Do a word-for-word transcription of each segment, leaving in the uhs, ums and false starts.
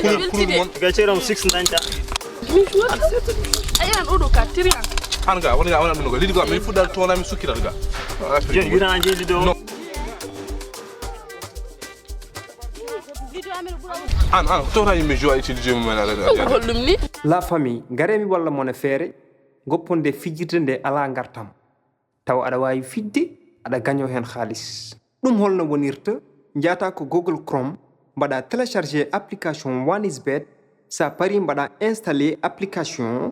Kunun, kunun mon. Ga ceram six nanta. Ayan odo ka tiriyan. An ga wani ga wani mun ga lidi ga min fudal tona min sukiral ga. Jen yura anje lido. No. An an to ra yimbe joie utiliser mo mena la. Hollum ni. La famille, ngaree mi walla mon e feere, ngopponde fijirde nde alaa ngartam. Tawa aɗa waawi fijde, aɗa gañoo heen haalis. Ɗum holno wonirta? Njaata ko Google Chrome, mbaɗa télécharger application One is Bet. Sa parii, mbaɗa installer application.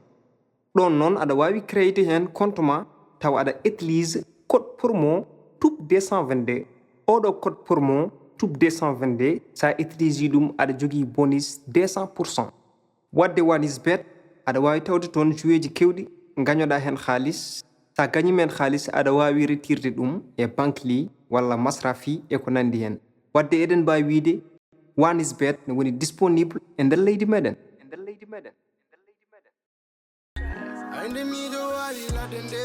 Ɗoon noon, aɗa waawi créer heen compte ma, tawa aɗa utilise code promo tube deux cent vingt-deux. Oɗo code promo tube deux cent vingt-deux, sa utilise ɗum, aɗa jogii bonus deux cent pour cent. Waɗde One is Bet, aɗa waawi tawde toon joueeji keewɗi, ngañoɗaa heen haalis. Sa gañiima heen haalis, aɗa waawi retirde ɗum e Bankly walla Masrafi e ko nanndi heen. Waɗde eɗen mbaawi wiyde One is Bet ne woni disponible e nder leydi meɗen. Ay nde miijo waali ladde nde,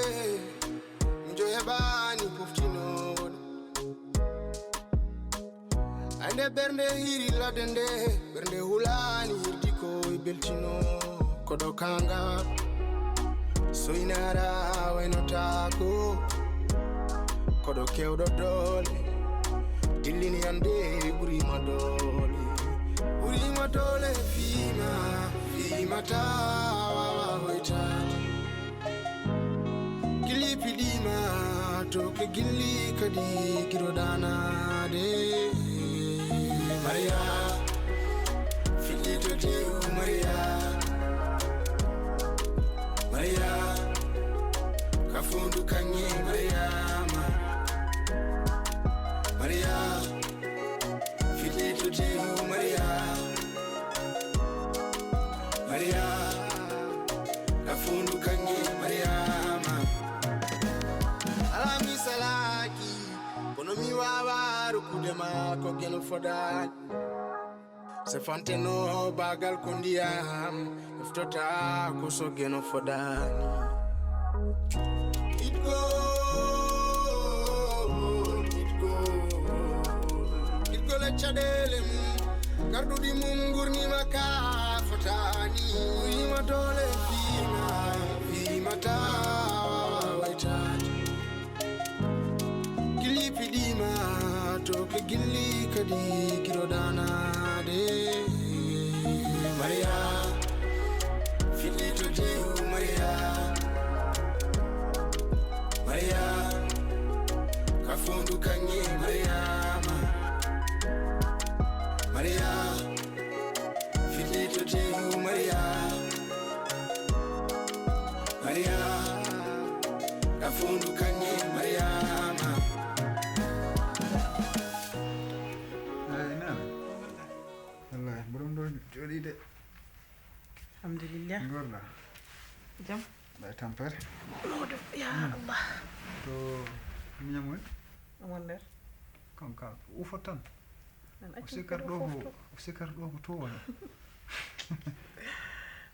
miijo heɓaani poftinoowo ɗum. Ay nde ɓernde hiiri ladde nde, ɓernde hulaani hirdi ko e beltino. Koɗo kaŋŋa soynaara waynotaako. Koɗo keewɗo doole, dillini annde ɓuriima doole. Ɓuriima doole fiima, fiima taa waawa hoytaade. Gilli piɗiima to ke gilli kadi giro danaade. Maria, fiɗɗi to tew Maria. Maria, ka fondu kaŋŋe Mariama. Maria, fiɗɗi to tew Maria. Maria, ka fondu kaŋŋe Mariama. Alaa mi salaaki, kono mi waawa rokkude ma ko geno fodaani. Se fanteno baagal ko ndiyam, eftota ko so geno fodaani. Itgo, itgo, itgo le caɗeele mum, garɗuɗi mum ngurnima ka fotaani. Uyima doole fiima, fiima taa waawa waytaade. Gilli piɗiima to ke gilli kadi giro danaade. Maria, fiɗɗi to tew Maria. Maria, ka fondu kaŋŋe Mariama. Maria, fiɗɗi to tew Maria. Maria, ka fondu kaŋŋe Mariama. Eyi, nana. Wallahi, mboɗon ɗo jooɗii de. Alhamdulillah. Ngorɗaa? Jam. Mbaɗa tampere? Mawɗo, ya Allah. To miñam woni? Omo nder. Kon ka ufot tan. Nan o accu sikkar kadi ɗo o ko fofto. O sikkar ɗo ko to woni.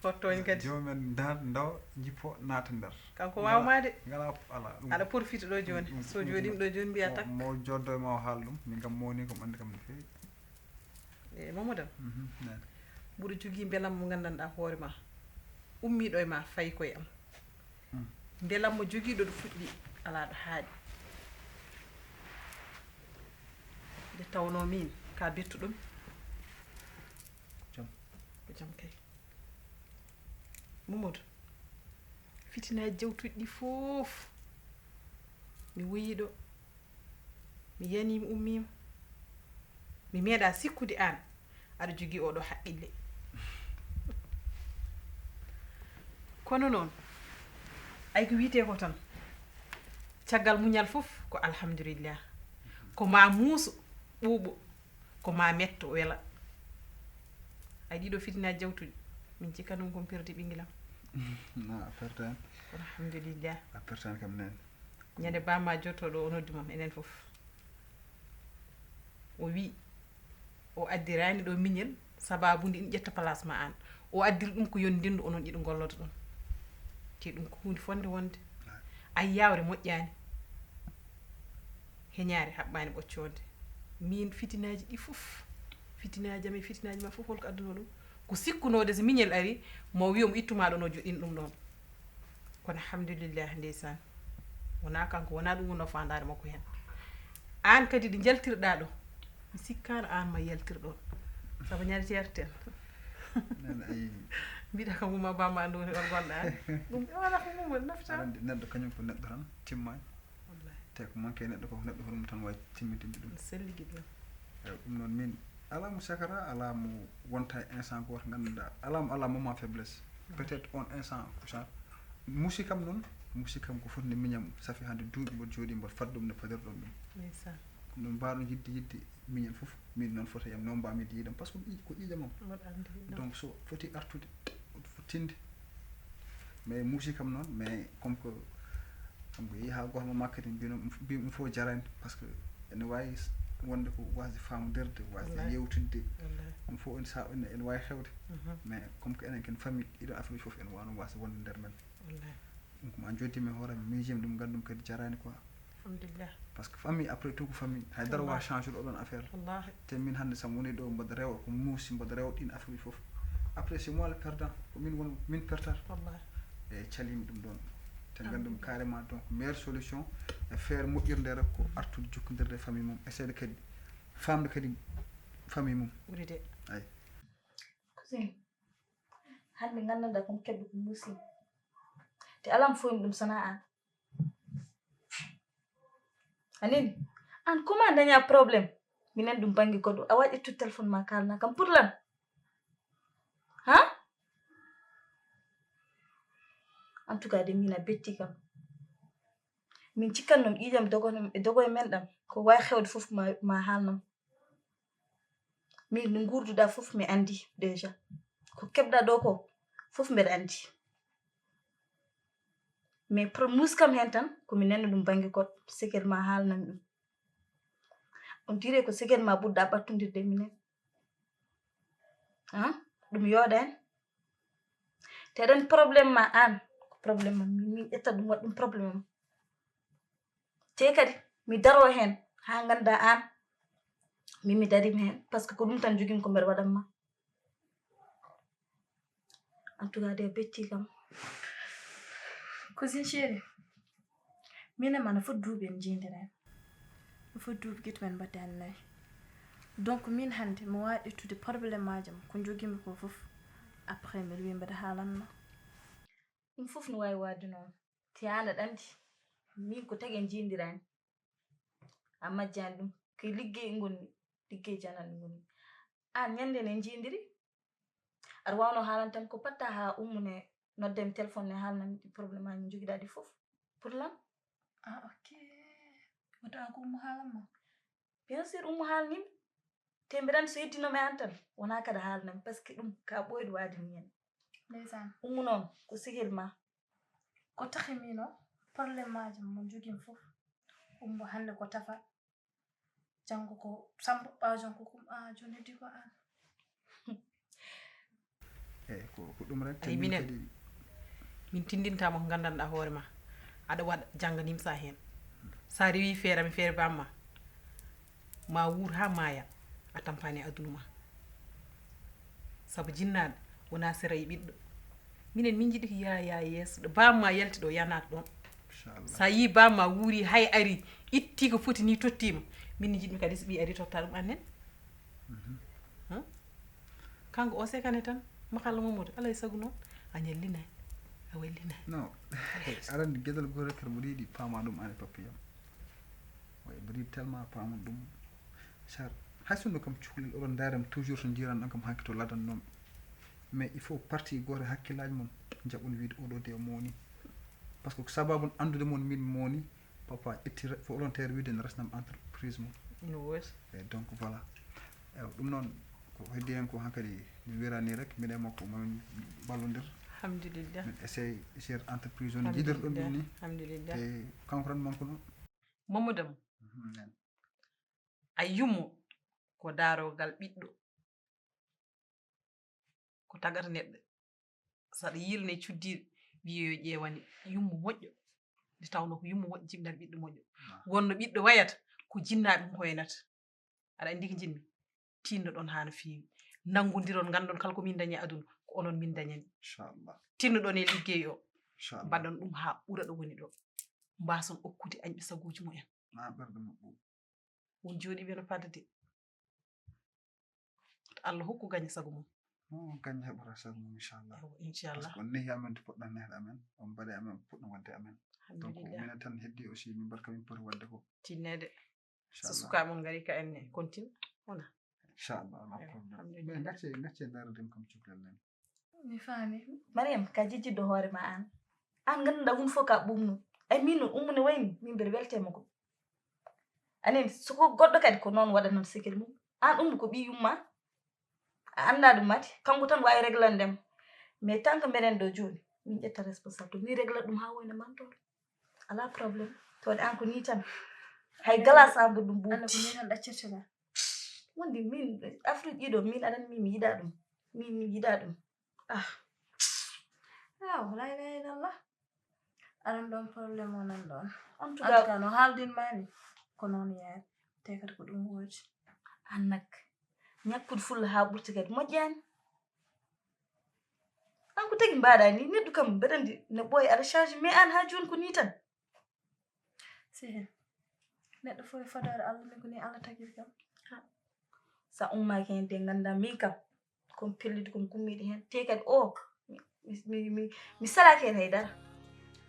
Hotto en kadi. Joomen nda- ndaw jippo naata nder. Kanko waawma de. Ngala ala ɗum. Aɗa profite ɗo jooni. Ɗum- So ɗum- jooɗiima ɗo jooni mbiya mo- tak. Mo joddo e ma o haal ɗum. Min kam mawni ko ɓanndi kam no feewi. E Mamadou. Mhm, nani. Mboɗo jogii mbelam mo nganndanɗaa hoore ma. Ummiiɗo e ma fayi koye am. Mm. Mbelamma jogiiɗo ɗo fuɗɗi alaa ɗo haaɗi. Nde tawnoo miin ka bettuɗomi. Jam. Ko jam kay. Mamadou, fitinaaji jawtuɗi ɗi fof mi woyiiɗo. Mi yanii, mi ummiima. Mi meeɗaa sikkude aan aɗa jogii oo ɗoo haqqille. Kono noon, ay ko wiyetee ko tan, caggal muñal fof ko alhamdulillah. Ko maa muuso ɓuuɓo, ko maa metto wela. Ay ɗiɗo fitinaaji jawtuɗi, min cikka noon ko mi perdi ɓinngel am. Non, a pertaani. Kono alhamdulillah. A pertaani kam nene. Ñande bamma jotto ɗo o noddi mon enen fof. O wi o addirani ɗo miñel sababu ndi ina ƴetta place ma an. O addiri ɗum ko yo ndendu onon ɗiɗo gollodo ɗon. Te ɗum ko hunde fonde wonde. Ay yawre moƴƴani. Heñaare haɓɓani ɓoccoonde. Min fitinaji ɗi fof Fitinaaji am e fitinaaji ma fof, holko addunoo ɗum? Ko sikkunoode so miñel ari, mo wiyo mo ittu ma ɗo, no joɗɗin ɗum ɗoon. Kono alhamdulillah, ndeysaan. Wonaa kanko, wonaa ɗum wonno faandaare makko heen. Aan kadi ɗo njaltirɗaa ɗo, mi sikkaano aan ma yaltir ɗoon. Sabu ñande ceerten. Mbiɗa kam wuma bamma andude on gonɗa. Ɗum ɓe wala ko mum nafta. Aɗa anndi neɗɗo kañum ko neɗɗo tan timmaani. Wallahi. Te ko manque neɗɗo ko neɗɗo hono mum tan wawi timminde ɗum. Selli giɗo. Eyyi, ɗum noon min alaa mo sakara, alaa mo wonta e instant goto ngannduɗaa, alaa mo alaa moment faiblesse. Peut-être on instant ko ça. Muusi kam noon, muusi kam ko foti nde miñam, ça fait hannde duuɓi mboɗo jooɗi mboɗo fadde ɗum nde padirɗon ɗum. Ndeysaan. Ɗum no mbaɗon yiɗde yiɗde miñam fof, min noon foti yam noon mbawmi yiɗde yiɗam, parce que ko ƴiiƴam am. Mboɗo anndi ɗum. Donc so foti artude, foti tinde. Mais muusi kam noon, mais comme que, comme que yeehi haa goto mo makka ɗi mbino, mbi ɗum fof jarani, parce que ene wawi wonde ko wasde famodirde, wasde Wallahi. Yewtidde. Wallahi. Ɗum fof ene sa-, ene, ene wawi hewde. Mhm. Mais comme que enen ken famille, ɗiɗo affaire fof ene wano wasde wonde nder men. Wallahi. Donc ma joddi men hoore am, miijimi ɗum, nganndu ɗum kadi jarani quoi. Alhamdulillah. Parce que famille, après tout, ko famille. Hay dara wawa Wallahi. Change ɗo ɗon affaire. Wallahi. Te min hannde, so mi woni ɗo, mboɗo rewa ko muusi, mboɗo rewa ɗin affaire uji fof. Après, c'est moi le perdant. Ko min won, min pertata. Wallahi. E calimi ɗum ɗon. Te nganndu ɗum Alhamdulillah. Carrément, donc, meilleure solution e faire moƴƴirde rek ko artude jokkondirde e famille mum. Essayer kadi famde kadi famille mum. Ɓuri de. Ay. Cousin, hannde nganndanɗaa ko mi keɓi ko muusi. Te alaa mo fooyni ɗum so wonaa aan. A nani? Aan comment dañaa problème? Minen ɗum bannge goɗɗo. A waɗi tout téléphone ma kaalna kam pour lan? Ha? En tout cas de, min a betti kam. Min cikkan noon ƴiiƴam dogo, e dogo e men ɗam. Ko wawi hewde fof ma, ma haalnam. Min no nguurduɗaa fof mi anndi déjà. Ko keɓɗaa ɗo ko fof mbeɗa anndi. Mais pour muusi kam heen tan, ko mi nanni ɗum bannge goɗɗo, secret ma haalnam ɗum. On dirait ko secret ma ɓurɗaa ɓattondirde e minen. Han? Ɗum yooɗaani. Te aɗa anndi problème ma aan, ko problème am, min, min ƴetta ɗum waɗa ɗum problème am. Te kadi, mi daroo heen, haa nganndaa aan, min mi dariima heen, parce que ko ɗum tan njogimi ko mbeɗa waɗan ma. En tout cas, de a betti kam. Cousine chérie, min e ma no foti duuɓi en njiidiraani. No foti duuɓi gite men mbaɗaani nayi. Donc, min hannde, mi waawi ƴettude problème maaji am, ko njogimi ko fof. Après, mbeɗa wiya mbeɗa haalan ma. Ɗum fof no waawi waɗde noon. Te aan aɗa anndi, min ko tagi en njiidiraani. A majjaani ɗum. Ko e liggey ngonmi, liggey jananɓe ngonmi. Aan ñande nde en njiidiri, aɗa waawno haalan tan ko patta haa Ummu ne nodda mi téléphone ne haalna mi ɗi problème aji njogiɗaa ɗi fof. Pour lan? Ah, ok. Wota ko Ummu haalan ma? Bien sûr, Ummu haalni mi. Te mbeɗa anndi so yeddinooma e aan tan, wonaa kadi haalna mi, parce que ɗum ka ɓooyɗo waade mi heen. Ndeysaan. Ummu noon, ko sehil ma. Ko tahi min o, problème maaji mo njogimi fof, Ummu hannde ko Tafa, janngo ko Sammba, ɓaawo janngo ko Kum-, ah, jooni heddi ko aan. Eyi, ko, ko ɗum rek. Ay, minen kadi, min tinndintaama ko nganndanɗaa hoore ma. Aɗa waɗa, jannga nimsa heen. So a rewi feere, mi feere bamma. Ma wuur haa maaya, a tampaani e aduna ma. Sabu jinnaaɓe wonaa sera e ɓiɗɗo. Minen min njiɗi ko yaa, yaa yeeso. Ɗo bamma yalti ɗo, yaa naat ɗoon. Inchallah. So a yii bamma wuuri, hay ari, itti ko foti ni, tottiima. Min njiɗmi kadi so ɓii ari, totta ɗum annen. Mhm. Huh? Kanko o sekane tan, makalla Mamadou, alaa e sago noon, a ñallinaani, a wallinaani. Non, aɗa anndi geɗal gootal kadi mboɗo yiɗi paama ɗum aan e pappiyam. Way, mboɗo yiɗi tellement paamon ɗum. Sar, hay sinno kam cukalel oɗon ndaarem toujours so njiiran ɗon kam hanki to ladan noon. Mais il faut partie gooto hakkillaaji mon njaɓon wiide oɗo de o mooni. Parce que ko sababu anndude mon min mooni, papa ƴetti re-, volontaire wiide ne resnam entreprise mum. No woodi. Eyi, donc voilà. Eyi, ɗum noon ko heddi heen ko hankadi mi wiyata ni rek, minen e makko mamin mballondir. Alhamdulillah. Min essaye gère entreprise o no njiidirɗon ɗum ni. Alhamdulillah. Te kanko tan manque no. Mamadou Am. Mhm, nen. A yummo ko daarogal ɓiɗɗo. Ko tagata neɗɗo. So aɗa yiilna e cuddiiɗo, wiye yo ƴeewani yummo moƴƴo. Nde tawnoo ko yummo moƴƴo, jibinata ɓiɗɗo moƴƴo. Ah. Wonno ɓiɗɗo wayata, ko jinnaaɓe mum hoynata. Aɗa anndi ko njiɗmi? tinnoɗon haa no feewi. Nanngondiron, nganndon kala ko min dañi e aduna, ko onon min dañani. Inchallah. Tinnoɗon e liggey o, inchallah, mbaɗon ɗum haa ɓura ɗo woni ɗo. Mbaason okkude añɓe sagooji mumen. Ma ɓerɗe maɓɓe. Won jooɗiiɓe no fadde. Allah hokku gañe sago mum. Oh, gañe heɓata sago mum, inchallah. Ewa, inchallah. Parce que on nehi amen to poɗɗon nehde amen, on mbaɗi amen ko poɗɗon waɗde amen. Donc, alhamdulillah, minen tan heddi aussi min mbaɗ ko min poti waɗde ko. Tinneede. So sukaaɓe mon ngari ka en ne, continue, wona? Inchallah, alaa problème. Alhamdulillah. Mais gacce, gacce ndaarden kam cukalel nen. Mi faami. Mariam, ka jejjitɗo hoore ma aan. Aan ngannduɗaa huunde fof ka ɓuuɓnoo. Ay, miin noon, Ummu ne wayni, min mbeɗa weltee mo ko. Anen, so ko goɗɗo kadi ko noon waɗanon secret mum. Aan Ummu ko ɓii yumma. A anndaa ɗum mati. Kanko tan waawi reglande mo. Mais tant que mbeɗen ɗo jooni, min ƴetta responsable. Min regla ɗum haa wona mantoor. Alaa problème. Tawde aan ko nii tan. Hay glace aan mboɗo ɗum ɓuuɓti. Annda ko min tan ɗaccirtata. Wonde min, Afrique ɗiɗo, min aɗa anndi min mi yiɗaa ɗum. Min mi yiɗaa ɗum. Ah. Ah, la ilaha illallah. Aɗa anndi ɗoon problème o nan ɗoon. En tout cas, no haaldin maa ni, ko noon yaari. Te kadi ko ɗum woodi. Aan nak, ñakkude fulla haa ɓurti kadi moƴƴaani. Aan ko tagi mbaɗaa ni, neɗɗo kam mbeɗa anndi ne ɓooya aɗa change, mais aan haa jooni ko nii tan. Sehil, neɗɗo fof e fadoore Allah, min ko nii Allah tagiri kam. Ha. Sa ummaaki heen de nganndaa min kam, ko mi pellidu, ko mi gummiiɗo heen. Te kadi o, mi, mi, mi, mi salaaki heen hay dara.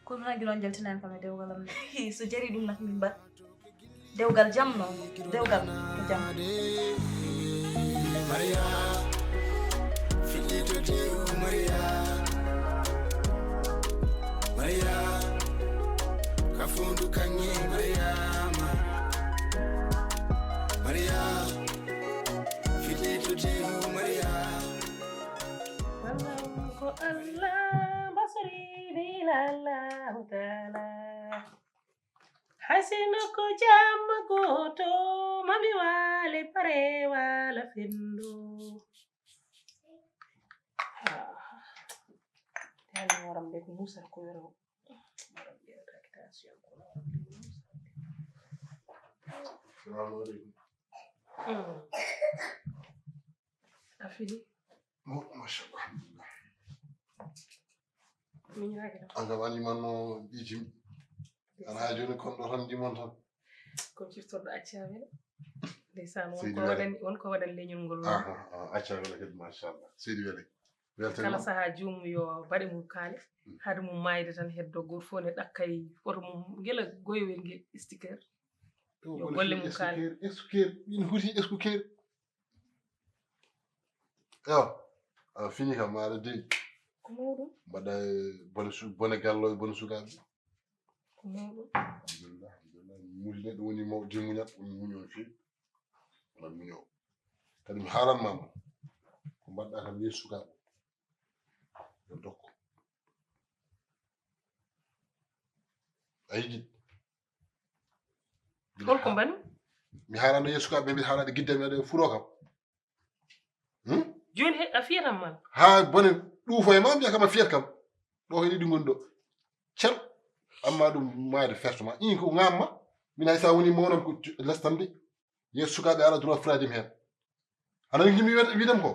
Kono tan gila on jaltinaani kam e dewgal am nde. Hi, so jarii ɗum nak min mbaɗ. Dewgal jam noon, dewgal ko jam. Maria, fillito diw Maria. Maria, ka fondu kanye Mariama. Maria, fillito diw Maria. Ko Allah basori bila Allahu Ta'ala. Hay sinno ko jamma gooto, mami waale pare waala fenndo. Ah. Yalla waram be ko Musa ko yoro. Waram be ta kitation ko. Assalamu alaikum. Mm. A fini? Oh, mashallah, alhamdulillah. Miñiraaki ɗam. An kam, an imanno ɓiijim. Ana haa jooni kon ɗo tan jimon tan. Kon ciftorɗo acca wele. Ndeysaan, won ko waɗani, won ko waɗani leñol ngol. Ah, ah, ah, acca wele kadi, machallah. Seydi wele. Weltanima. Kala sahaa jum yo baɗe mum kaale. Mm. Hade mum maayde tan heddo gooto fof ne ɗakkay foto mum ngela goyowel ngel sticker. Yo golle mum kaale. Sticker, sticker. Min huuti sticker. Ewa, a fini kam, aɗa dewi. Ko mawɗum. Mbaɗa e bone su-, bone gallo e bone sukaaɓe. Ko mawɗum. Alhamdulillah, alhamdulillah. Muuli neɗɗo woni mawɗo, muñat, woni muño no feewi. Wona muño. Kadi mi haalan ma mo. Ko mbaɗɗa kam yeeso sukaaɓe. Yo dokko. A yiji. Holko mbaɗmi? Mi haalano yeeso sukaaɓe, mi haalaɗe gidda mi aɗa furo kam. Hmm? Jooni he, a fiyat am mal? Haa bone ɗuufo e ma, mbiya kam a fiyat kam. Ɗo ko ɗiɗi ngoni ɗo. Cel. Amma ɗum maayde ferto ma. In ko ŋamma. Min hay sa woni mawnan ko lestamde. Yeeso sukaaɓe ala droit firaade mi heen. A nani ko mi wiydem ko?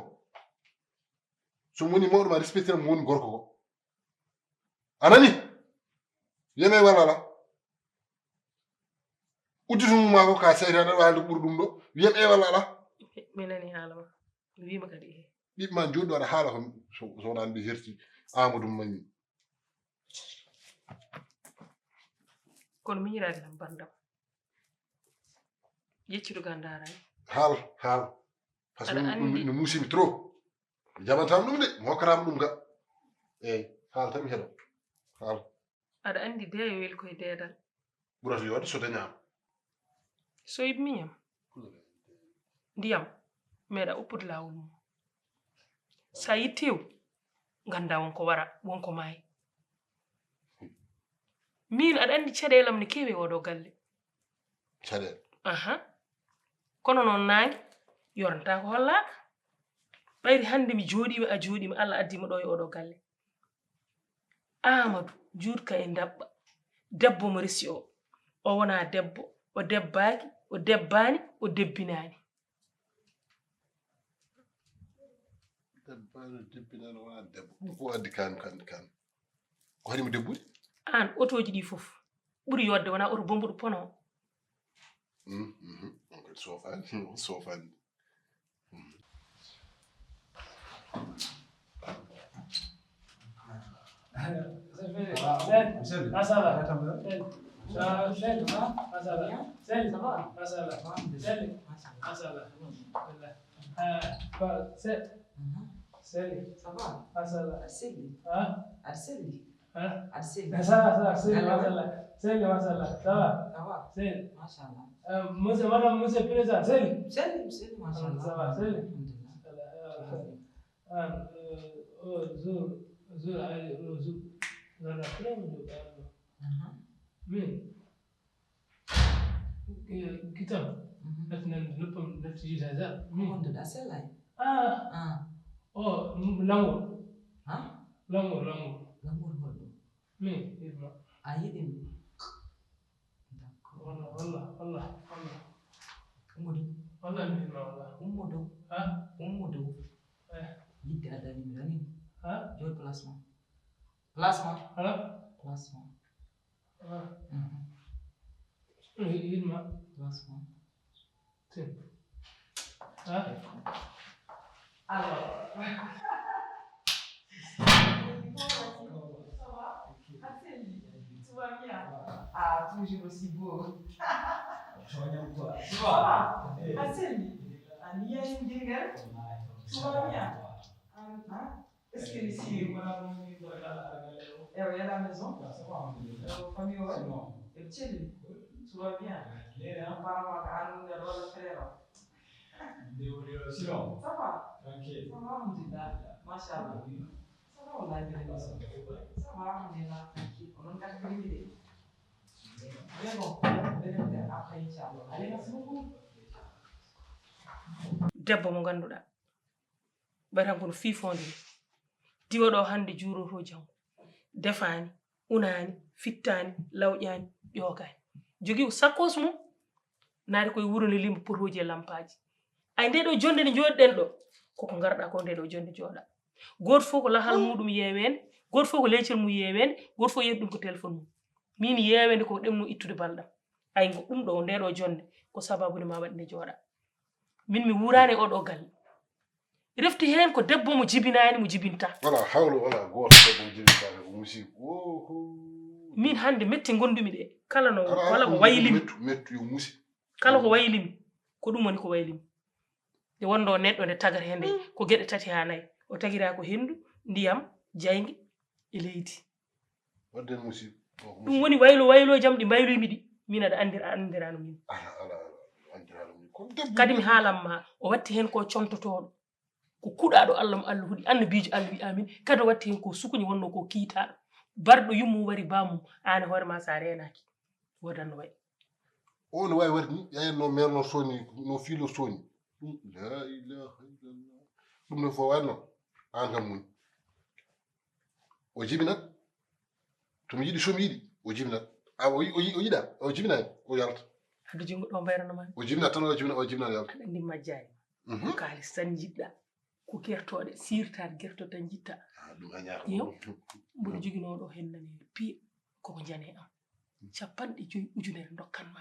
So mi woni mawɗo ma respectiram mo woni gorko ko. A nani? Wiyam e walla ala. Udditu mum maa ko ka seytaane aɗa wawi ɓuri ɗum ɗo. Wiyam e walla ala. Mi nani haala ma. Mi wiima kadi e. Ɓiɓɓe ma jooɗi ɗo aɗa haala ko so, so wonani ɓe herti Amadou Mañi. Kono miñiraade kam bandam. Yeccude ga ndaara. Haal, haal. Parce que ɗum, ɗum, ɗum muusimi trop. Mi jaɓantaama ɗum de, mi hokkataa mo ɗum ga. Eey, haal tan mi heɗo. Haal. Aɗa anndi deeyo weli koye deedal. Ɓurata yooɗde so dañaama. So yiɗ miñam, ndiyam, meeɗa uppude laawol mum. So a yii teew, nganndaa won ko wara, won ko maayi. Miin, aɗa anndi caɗeele am ne keewi e ooɗoo galle. Caɗeele? Aha. Kono noon naange, yorantaa ko hollaa. Ɓayri hannde mi jooɗiima, a jooɗiima, Allah addi mo ɗo e ooɗoo galle. Aamadu, juutka e ndaɓɓa. Debbo mo resi o, o wonaa debbo, o debbaaki, o debbaani, o debbinaani. Baɗo debbi nan wona debbo. Ɗum ko addi kan, kan, kan. Ko haɗi mo debbude? Aan, otooji ɗi fof ɓuri yodde, wona oto bombuɗo pono. Mm, mhm. On ko soofani, soofani. Mm. Masala. Masala. Masala. Masala. Masala. Seli. Ça va? Masala. Aɗa selli? Ha? Aɗa selli? Ha? Aɗa selli? Masala, masala, seli, masala. Seli, masala. Ça va? Ça va? Seli. Machallah. Euh, monsieur, madame, monsieur président, seli? Selli, selli, machallah. Ça va, seli? Alhamdulillah. Voilà, euh, ah, euh, oh, jour, jour, allez, oh, jour. Non, non, très bien, pardon. Mhm. Mais, eh, kitam, mhm, natti nan noppam, natti jiidaade. Ko wondude a sellay? Ah. Ah. Oh, m-, lango. Ha? Lango, lango. Lango holɗo? Mi, yiɗma. A yiɗi mi? D'accord. Walla, walla, walla, walla. Ummo dow. Walla mi yiɗma, walla. Ummo dow. Ha? Ummo dow. Eh. Yidde addani mi rani. Ha? Jooɗ place ma. Place ma. Hala? Place ma. Ah. Mhm. Eh, yiɗma. Place ma. Tin. Ah. Alors. Ça va? Marcel, tu vas bien? Ah, toujours aussi beau. Ça va? Marcel, ah, ni yaay ngel. Tu vas bien? Ah, ah. Est-ce que ici, voilà, on est à la maison? Euh, famille, ouais. Eɓe celli? Tu vas bien? Apparemment ko an woni ɗo walla frère o? Nde woni o, sinon? Ça va? Tranquille. Ça va, alhamdulillah. Machallah. Ça va, wallahi, mbiɗa ni. Ça va, alhamdulillah, tranquille. Onon kadi ko yimɓe de. Mais bon, mbiɗa ni après, inchallah. Allez, merci beaucoup. Debbo mo ngannduɗaa, ɓay tan kono fiifoonde ni. Diwa ɗo hannde, juuroto janngo. Defaani, unaani, fittaani, lawƴaani, ƴoogaani. Jogii ko sakkos mum, naati koye wuro ne limba potooji e lampaaji. Ay, nde ɗo jonnde nde njooɗiɗen ɗo, koko ngarɗaa ko nde ɗo jonnde jooɗaa. Gooto fof ko lahal muɗum yeeweende, gooto fof ko leecel mum yeeweende, gooto fof yeewi ɗum ko téléphone mum. Min yeeweende ko ɗemno ittude balɗam. Ay, ngo ɗum ɗo, nde ɗo jonnde, ko sababu nde ma waɗi nde jooɗaa. Min mi wuuraani e oɗo galle. Refti heen ko debbo mo jibinaani, mo jibinta. Wala hawlo, wala gooto debbo mo jibintaani, ko musiba. Oho. Min hannde metti ngonndumi ɗe. Kala no, kala ko waylimi. Mettu, mettu yo musi. Kala ko waylimi, ko ɗum woni ko waylimi. Nde wonno neɗɗo nde tagata heen nde, ko geɗe tati haa nayi. O tagiraa ko henndu, ndiyam, jaynge e leydi. Waɗde musiba. Ɗum woni waylo, waylo jam ɗi mbayloymi ɗi. Min aɗa anndira, a anndiraano min. Ala, ala, ala. Anndiraano min. Ko debbo. Kadi mi haalan ma, o watti heen ko contotooɗo. Ko kuɗaaɗo Allah mo Allah huɗi, annabiijo Allah wi'aa min. Kadi o watti heen ko sukuñi wonno ko kiitaaɗo. Barɗo yummum wari baamum, aan e hoore ma so a reenaaki. Wodan no wayi. O no waawi waɗde ni, yaa no meer no sooni, no fiilo sooni. Ɗum, la ilaha illallah. Ɗum no fof waɗno, aan kam mum. O jibinat. To mi yiɗi, so mi yiɗi, o jibinat. A, o yi-, o yi-, o yiɗa, o jibinay, o yalta. Addu junngo ɗo mbayranno ma. O jibinat tan, o jibina, o jibina, o yalta. Aɗa anndi majjaani. Mhm. Ko kaalis tan njiɗɗa. Ko gertooɗe, siirtaade gertooɗe tan njiɗta. Ah, ɗum a ñaaka. Yo, mboɗo joginoo ɗo heen nani piye, koko njane am. Capanɗe joyi ujunere ndokkan ma.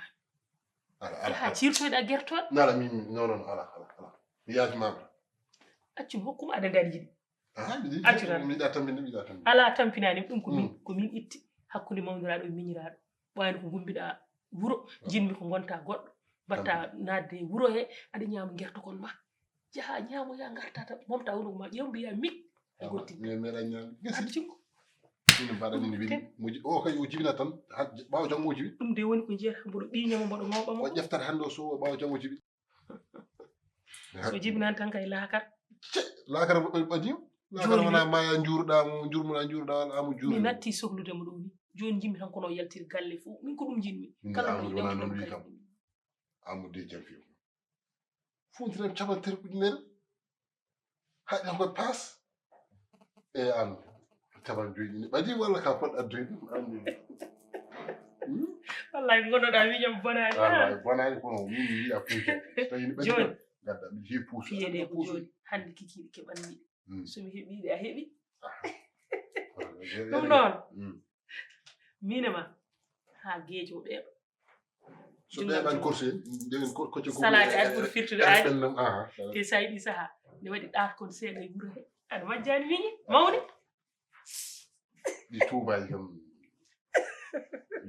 Ala, ala, haa ala. Ciirtoyɗa gertooɗe. Nala, min, min, non, non, ala, ala, ala. Mi yaafi ma. Accu mi hokkuma aɗa ndaari jiɗi. Aha, mi yiɗi. Accu tan. Mi yiɗa tampinde, mi yiɗa tampinde. Ala tampinaani, ɗum ko min, mm, ko min itti hakkunde mawniraaɗo e miñiraaɗo. Ɓayno ko ngumbiɗa wuro, ah, jinmi ko ngonta goɗɗo. Mbatta, tampinde, naatde e wuro he, aɗa ñaama gertokon ma. Jaha ñaamo ya ngarta tan, momta wuro ma, ƴeew mbiya mik. E gotti. Mi meeɗa ñaam. Gasi. Addi jungo. Ina mbaɗa min weli. Mo ji-, o kay o jibina tan, ha, ɓaawo janngo o jibi. Ɗum de woni ko jiyata mboɗo ɓii ñama mboɗo mawɓa mo. O ƴeftata hannde o so ɓaawo janngo o jibi. So jibinani tan kay laakar. Ce, laakar ɓaɗi o. Laakar wona ma ya njuurɗa mo, njuurmona njuurɗa wala amo juurɗa. Mi natti sohlude mo ɗo ni. Jooni jimmi tan kono o yaltiri galle fof. Min ko ɗum jinmi. Kala mo Amadou wona noon wi kam. Amadou de jam fiyo. Fuuntinam capanɗe tati ujunere. Haɗi ko paas. E an, capanɗe joyi ɗi ɓadi walla ka pot addoy ɗum an. Hmm? Wallahi, ngonoɗa miñam bonaani. Wallahi, bonaani kono min mi yiɗa fuuti. Tawi ni ɓadi. Jooni. Gadda mi heewi puusu. Piyeɗe ko puusu. Jooni. Hannde kikiiɗe keɓanmi. Mm. So mi heɓiiɗe, a heɓi. Ɗum noon, miin e ma, haa geejo ɓeeɓa. So ɓeeɓan korsi, ndeen ko, ko, ko salade ari ɓuri firtude ari. Te sa yiɗi saha, nde waɗi ɗaat kon seeɗa e wuro he. Aɗa majjaani miñi, mawni. Ɗi tuubaali kam.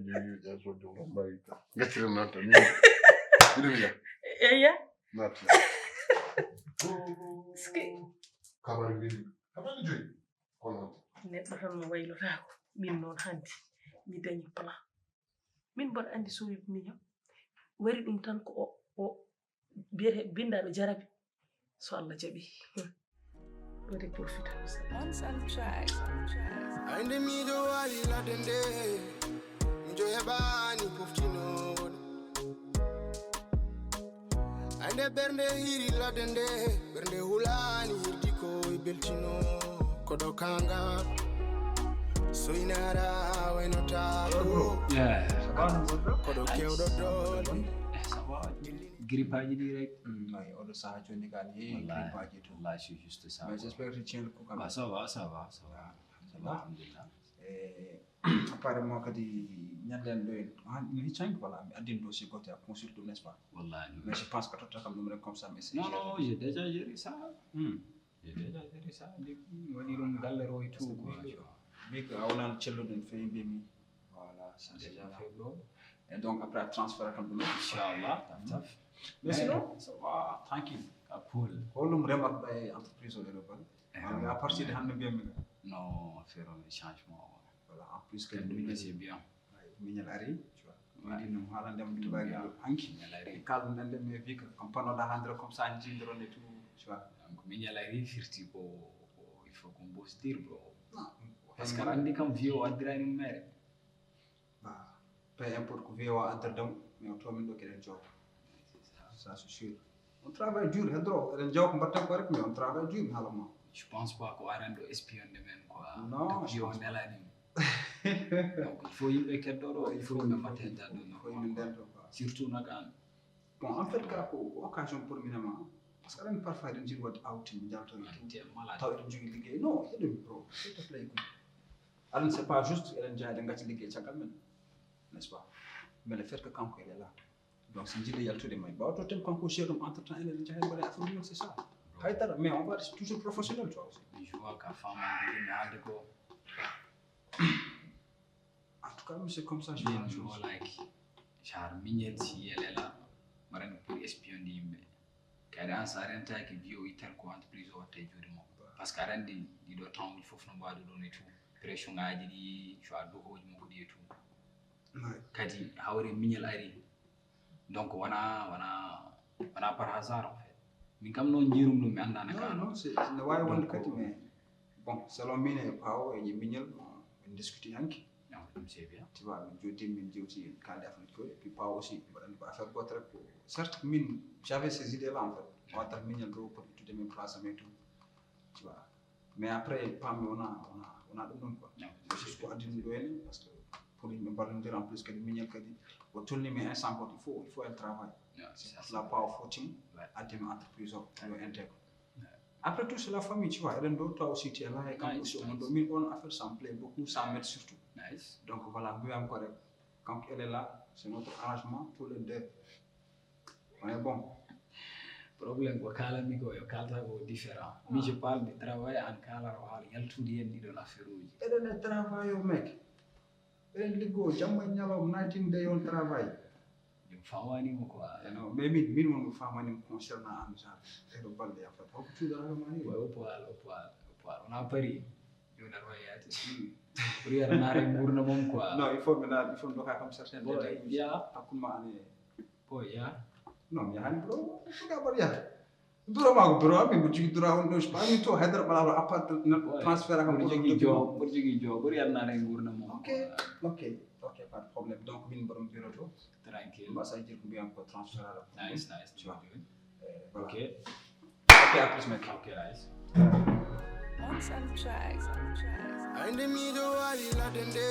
Yo, yo, yo, so joom mbawi. Ngacciren noon tan. Miɗo wiya. Eya. Naati. Ski. Kabari mbiri. Kabari joyi. Kono. Neɗɗo tan no waylotaako. Min noon hannde. Mi dañi plan. Min mboɗo anndi so wi miño. Wari ɗum tan ko o, o biyete binndaaɗo jarabi. So Allah jaɓi. Waɗi profit. Once and try. Ande miɗo wawi ladde nde, miɗo heɓani poftinoɗo. Ande ɓernde hiri ladde nde, ɓernde hulani hirdi ko e beltino. Koɗo kanga, so inara waynota ko. Yeah. Koɗo kewɗo doole. Eh, ça va? Grippaaji ɗi rek. Mm, oui, oɗo saha joni ka ni, grippaaji to. Wallahi, c'est juste ça. Mais j'espère que tu tiens le coup quand même. Ah, ça va, ça va, ça va. Ça va, alhamdulillah. Eh, apparemment kadi ñande en ɗo en, ah, mi hiccanki, voilà, mi addin dossier goto a consulté, n'est-ce pas? Wallahi. Mais je pense que totta kam ɗum rek comme ça, mais c'est... Non, non, j'ai déjà géré ça. Hmm. J'ai déjà géré ça. Depuis, mi waɗi ɗum galle ɗo et tout. Parce que mi, vu que a wonano celluɗo en feewi mbiymi. Voilà, ça c'est déjà fait ɗo. Et donc après a transfert kam ɗum. Inchallah, taf taf. Mais sinon, ça va, tranquille. Ka cool. Ko holɗum remarque ɗa e entreprise o ɗo bal? Eh, à partir de hannde mbiyammi ka. Non, affaire on changement. Voilà, en plus que c'est bien. Miñal ari, tu vois. Miɗi no haalande mo tubaji hanki. Miñal ari. Kala nande mi vi que comme panoɗa hande comme ça, jindron et tout, tu vois. Donc miñal ari firti ko, ko il faut qu'on bosse dur, bro. Parce que andi kam vieux o addirani mere. Bah, peu importe ko vieux o addirɗa mo, mais o tomin ɗo keɗen jogo. Ça c'est sûr. On travaille dur, hedro. Eɗen jaw ko mbatten ko rek, mais on travaille dur, mi haalama. Je pense pas ko aran ɗo espionde men quoi. Non, je pense pas. Vieux o nelani. Donc il faut yimɓe keddoɗo, il faut yimɓe mbatten jaddo. Il faut yimɓe ndento quoi. Surtout nak an. Bon, en fait ka ko occasion pour minama. Parce que aɗa parfois eɗen jiɗi waɗde outing, jalto. Taw eɗen jogii liggey. Non, eɗen bro, c'est to play quoi. Aɗa c'est pas juste eɗen jaa eɗen gacci liggey caggal men. N'est-ce pas? Mais le fait que kanko il est là. Donc si jiɗi yaltude may bawa to tem kanko seeɗum entre temps ene jahe mbaɗa affaire mum, c'est ça. Haydara, mais on va rester toujours professionnel, tu vois aussi. Je vois ka femme en ligne haalde ko. En tout cas, monsieur, comme ça je vois la chose. Like genre miñel si yelela mbaɗani pour espionde yimɓe. Kadi an sa rentaki bio ittan ko entreprise o watta e juuɗe makko. Parce que aɗa andi ɗiɗo temps uji fof no mbaɗu ɗon et tout, pression ngaji ɗi, soit dohoji makko ɗi et tout. Kadi hawre miñal ari. Donc wona wona wona par hasard en fait. Min kam noon jiirum ɗum mi annda na. Non, non, c'est, ne wawi wonde kadi, mais bon, selon min e pawo e miñal en discuti hanki. Non, ɗum c'est bien. Tu vois, min joddi min jewti kalde affaire ko et puis pawo aussi mbaɗani ko affaire goto rek. Certes min j'avais ces idées là en fait. Wata miñal ɗo pour ittude min place am et tout. Tu vois. Mais après pammi wona wona wona ɗum ɗon quoi. C'est juste ko addi ɗum ɗo henne parce que pour yimɓe mballondira en plus kadi miñal kadi o tolni mais instant goto il faut il faut elle travaille. C'est pour cela pawo fotimo addimi entreprise o yo intègre. Après tout c'est la famille, tu vois, eɗen ɗo toi aussi tu es là et kam aussi on ɗo min on affaire ça me plaît beaucoup, ça m'aide surtout. Donc voilà mbiyam ko rek. Kanko elle est là, c'est notre arrangement tous les deux. Mais bon. Problème ko kalanmi ko yo kalta ko différent. Mi je parle de travail, an kala ko haala yaltude hen ɗiɗon affaire uji. Eɗen e travail o mec. Eɗen liggo jamma e ñalawma, night and day on travail. Ɗum famanimo quoi. Non, mais min min won ko famanimo concernant an genre eɗo balɗe en fait holko cuuɗaraka ma ni? Oppo al oppo al oppo al wona pari. Joni aɗa wawi yaade. Pour yiyata naata e nguurna mum quoi. Non, il faut mi naata, il faut mi doka kam certains détails. Ya. Hakkunde ma ane. Boy ya. Non, mi yahani bro. Ko ka bar ya. Bro ma ko bro, mi mo jigi dura on do spa mi to hedar bala à part transfert ak pour jigi jo, pour jigi jo, pour yiyata naata e nguurna mum. OK, OK, OK, pas de problème. Donc min borom bureau to. Tranquille. Mbasa jir ko mbiyam ko transfert ala. Nice, nice. Tu vois. OK. OK, à plus mec. OK, nice. Once and twice. Ande miɗo wawi ladde nde,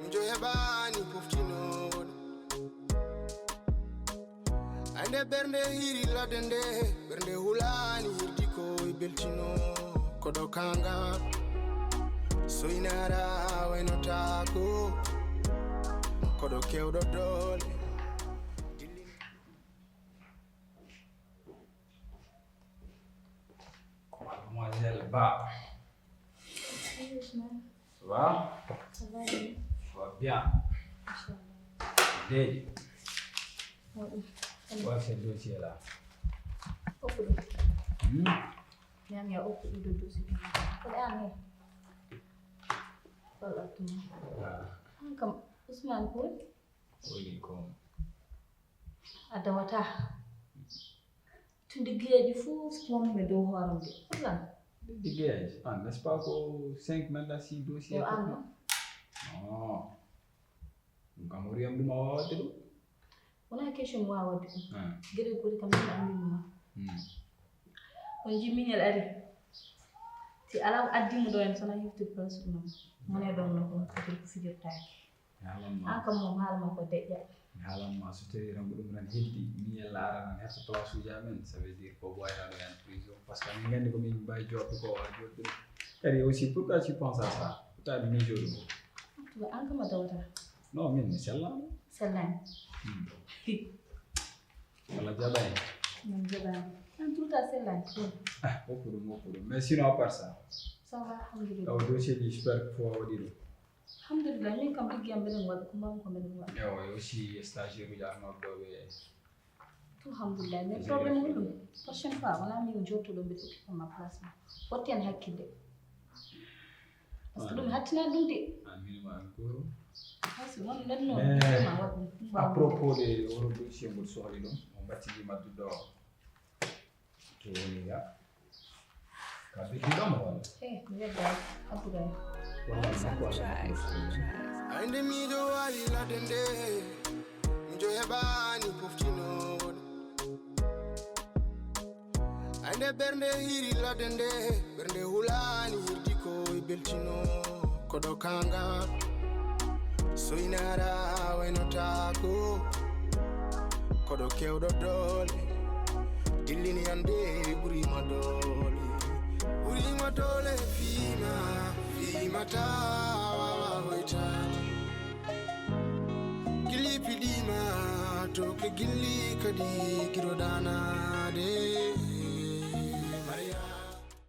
miɗo heɓani poftinoɗo. Ande ɓernde hiri ladde nde, ɓernde hulani hirdi ko e Beltino, koɗo kanga, soynara waynotaako, koɗo kewɗo doole. Mademoiselle Ba. Ça va? Ça va, oui. Ça va bien. Inchallah. Daddy. What is the dossier là? Open. Hmm? Nyam ya open the dossier. Ko da ne? Wala tuma. Ah. An kam Usman ko? Woni ko. A dawata. Tun liggeeji fuu wonmi dow hoore mum de. Pour lan? Liggeeji? Ah, n'est-ce pas ko cinq maintenant si dossier? Yo an non? Non. Ɗum kam o riyam ɗum a waawde ɗum? Wonaa question mi waawde ɗum. Ah. Geɗe goɗɗe kam min anndi ɗum. Hmm. On jii miñel ari. Si alaa ko addi mo ɗo en sona hefti place ɗum. Mone ɗon no ko ko fijirtaake. Mi haalan ma. An kam moom haala ma ko deƴƴa. Mi haalan ma so tawi tan ko ɗum tan heddi, miñel laara tan hefta place uji amen, ça veut dire ko ɓooyata ɗo en prison. Parce que min nganndi ko min mbawi joɗɗo ko wala joɗɗo. Kadi aussi pourquoi tu penses à ça? Pourquoi mi miijo ɗum? An kam a dawata. Non, min mi sellaama. Sellaani. Hmm. Wala jaɓaani. Min jaɓaani. En tout cas sellaani. Ah, woppu ɗum, woppu ɗum. Mais sinon à part ça. Ça va, alhamdulillah. Taw dossier ji j'espère ko fof waɗi ɗum. Alhamdulillah, min kam liggi am mbeɗen waɗa, ko mbawmi ko mbeɗen waɗa. Ewa, e aussi stagiaire uji arnooɓe ɗo ɓe. Tout alhamdulillah, mais problème woni ɗum. Prochaine fois, wona min jotto ɗo mbeɗa occupé ma place ma. Fotti en hakkille. Parce que ɗum hattina ɗum de. Amin ma encore. Hay so won ɗon noon, mais ma waɗ ɗum. À propos de oɗo dossier mboɗo sohli ɗum, on mbattidi madduɗo o. To woni ga? Ka biddi ɗon mo wala? Eh, mi wedda Abdoulaye. Wala makko wala. Ande miɗo wawi ladde nde, miɗo heɓani poftinooɗo. Ande ɓernde hiri ladde nde, ɓernde hulani hirdi ko e beltino. Koɗo kanga, soynara waynotaako. Koɗo kewɗo doole, dillini ande ɓurima doole. Ɓurima doole fiima, fiima tawa hoytaade. Gilli piɗima, toke gilli kadi giro danade.